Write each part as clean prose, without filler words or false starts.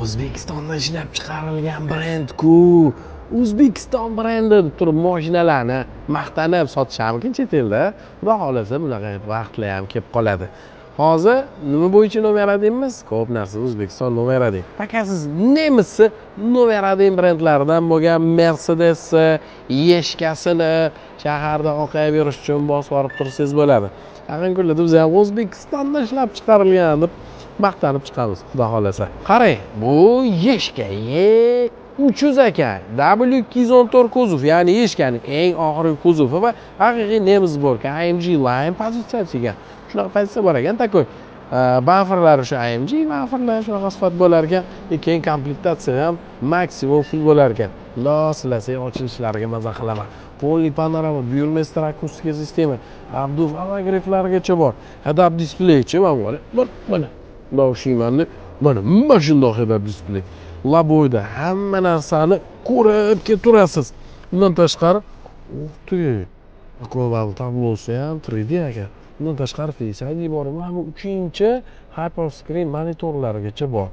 O'zbekistonda ishlab chiqarilgan brend-ku, O'zbekiston brendi deb turib moshinalarni maqtanib sotisharmikin chet elda? Xudo xohlasa, bunaqa vaqtlar ham kelib qoladi. Hozir nima bo'yicha номер один miz? Ko'p narsa O'zbekiston номер один. Пока siz nemisni номер один brendlaridan bo'lgan Mercedesni, Ешка sini shaharda oqayib yurish uchun bosib borib tursangiz bo'ladi. Yaqin kunlarda biz ham O'zbekistonda ishlab chiqarilgan deb maqtanib chiqamiz, xudo xohlasa. Qarang, bu Ешка E 300 ekan. W 214 kuzov, ya'ni Ешка ning eng oxirgi kuzovi va haqiqiy nemis сборка, AMG Line pozitsiyasi ekan. Shunaqa pozitsiya bor ekan, такой bamperlari o'sha AMG bamperlar, shunaqa sifat bo'lar ekan. И keyin komplektatsiya ham maksimum full bo'lar ekan. Bundoq silasak, ochilishlariga maza qilaman. Полный panorama, Burmester akustika sistema, обдув, обогрев largacha bor. Head up display-chi mana bu. Mana bundoq ushlayman deb, mana shundoq head up display. Лобовой da hamma narsani ko'rib ketaverasiz. Undan tashqari, ух ты, tablosi ham 3D ekan. Undan tashqari Face ID bor. Mana bu uchinchi Hyperscreen monitorlargacha bor.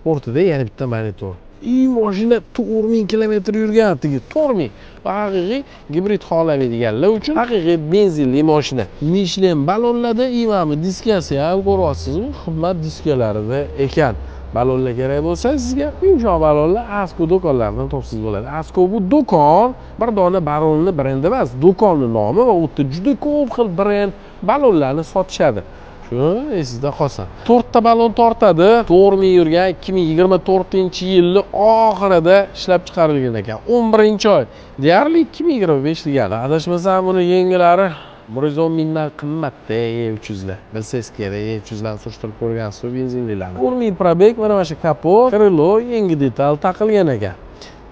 O'rtada yana bitta monitor. И mashina 4000 kilometr yurgan, tigi 4000. Va haqiqiy gibrid xohlamaydiganlar uchun haqiqiy benzinli mashina. Michelin ballonlarda и mana bu diskasi ham, ko'ryapsizmi, qimmat diskalarida ekan. Ballonlar kerak bo'lsa sizga, yumshoq ballonlar Asko do'konlaridan topsangiz bo'ladi. Asko bu do'kon, bir dona ballonni brendi emas, do'konni nomi va u yerda juda ko'p xil brend ballonlarni sotishadi. Shu esingizda qolsin. To'rtta ballon tortadi, 4000 yurgan, 2024-yilni oxirida ishlab chiqarilgan ekan. 11-oy. Deyarli 2025 degani. Adashmasam, buni yengilari 110 mingdan qimmatda E 300lar. Bilsangiz kerak, E 300larni surishtirib ko'rgansiz, benzinlilarni. 4000 пробег, mana shu kapot, крыло, yangi detal taqilgan ekan.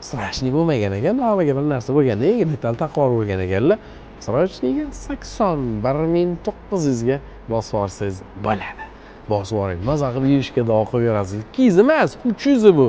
Страшный bo'lmagan ekan, nomiga bir narsa bo'lganda yangi detal taqib yuborgan ekanlar. Срочный ga 81 900ga bosib yuborsangiz bo'ladi. Bosib yuboring, maza qilib yeyishga oqib yurasiz. 200 emas, 300 bu.